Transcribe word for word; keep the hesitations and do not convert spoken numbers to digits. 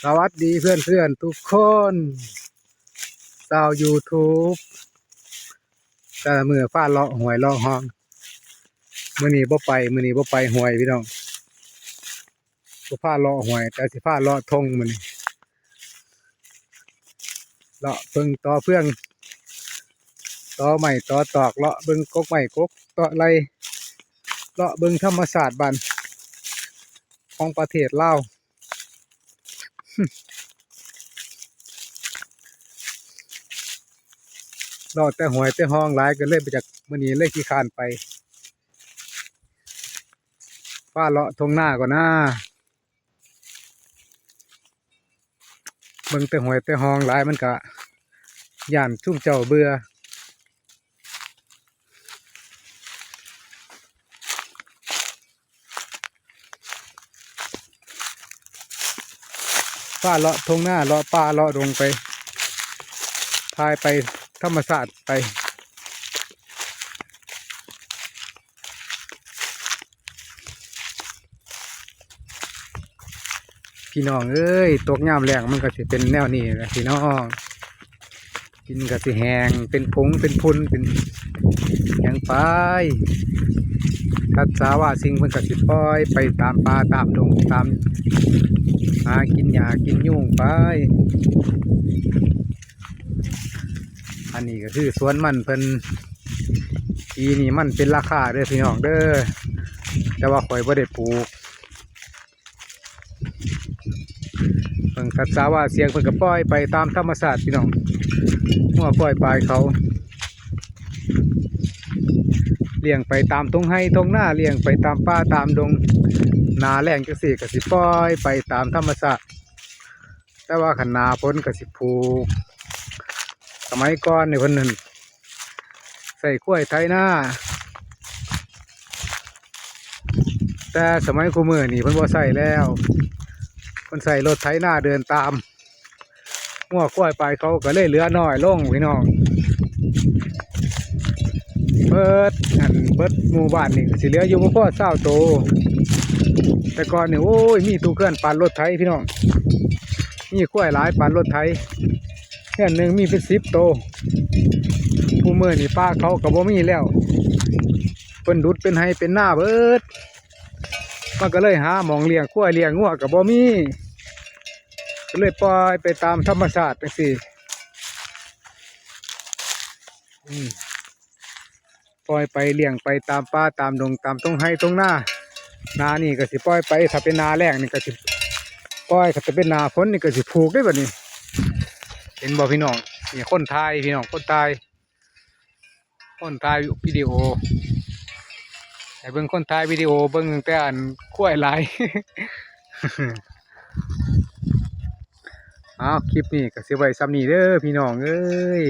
สวัสดีเพื่อนๆทุกคน ชาว YouTube แต่ละมื้อพาเลาะห้วยเลาะฮอง มื้อนี้บ่ไป มื้อนี้บ่ไปห้วยพี่น้อง บ่พาเลาะห้วย แต่สิพาเลาะท่งมื้อนี้ เลาะเบิ่งตอเฟือง ตอไม้ตอตอก เลาะเบิ่งกกไม้กกตอไร่ เลาะเบิ่งธรรมชาติบ้าน ของประเทศลาว เลาะแต่ห้วยแต่ฮองหลาย ก็เลยบ่อยาก มื้อนี้เลยขี้คร้านไป พาเลาะท่งนาก่อนนะ เบิ่งแต่ห้วยแต่ฮองหลายมันก็ย้านซุมเจ้าเบื่อ พาเลาะท่งนา เลาะป่าเลาะดงไป ถ่ายไปธรรมชาติไป พี่น้องเอ้ย ตกยามแล้งมันก็สิเป็นแนวนี้แหละพี่น้อง ดินก็สิแห้ง เป็นผง เป็นฝุ่น เป็นหยังไป สัตว์สาว่าสิ่งเพิ่นก็สิปล่อยไปตามป่าตามดง ตามหากินหญ้ากินยูงไป อันนี้ก็คือสวนมันเพิ่น ปีนี้มันเป็นราคาเด้อพี่น้องเด้อ แต่ว่าข้อยบ่ได้ปลูก เพิ่นก็สาว่าเสียงเพิ่นก็ปล่อยไปตามธรรมชาติพี่น้อง งัวควายปลายเขา เลี้ยงไปตามท่งไฮ่ท่งนา เลี้ยงไปตามป่าตามดง หน้าแล้งจั่งซี้ก็สิปล่อยไปตามธรรมชาติ แต่ว่าคันหน้าฝนก็สิผูก สมัยก่อนนี่เพิ่นนั่นใช้ควายไถนา แต่สมัยคุมื้อนี่เพิ่นบ่ใช้แล้ว เพิ่นใช้รถไถนาเดินตาม งัวควายปลายเขาก็เลยเหลือน้อยลงพี่น้อง เบิด อันเบิดหมู่บ้านนี่ก็สิเหลืออยู่บ่พอซาวโต แต่ก่อนนี่ โอ้ย มีทุกเฮือนปานรถไถพี่น้อง มีควายหลายปานรถไถ เฮือนหนึ่งมีเป็นสิบโต คุมื้อนี่ป่าเขาก็บ่มีแล้ว เพิ่นดุดเป็นไฮ่เป็นนาเบิด มันก็เลยหาหม่องเลี้ยงควายเลี้ยงงัวก็บ่มี ก็เลยปล่อยไปตามธรรมชาติจั่งซี้ อืม ปล่อยไปเลี้ยงไปตามป่าตามดง ตามท่งไฮ่ท่งนา หน้านี่ก็สิปล่อยไป ถ้าเป็นหน้าแล้งนี่ก็สิปล่อย ถ้าเป็นหน้าฝนนี่ก็สิผูกเด้บัดนี้ เห็นบ่พี่น้อง นี่คนถ่ายพี่น้อง คนถ่าย คนถ่ายวิดีโอ ให้เบิ่งคนถ่ายวิดีโอ เบิ่งตั้งแต่อันควายหลาย เอา คลิปนี้ก็สิไว้ส่ำนี้เด้อพี่น้องเอ้ย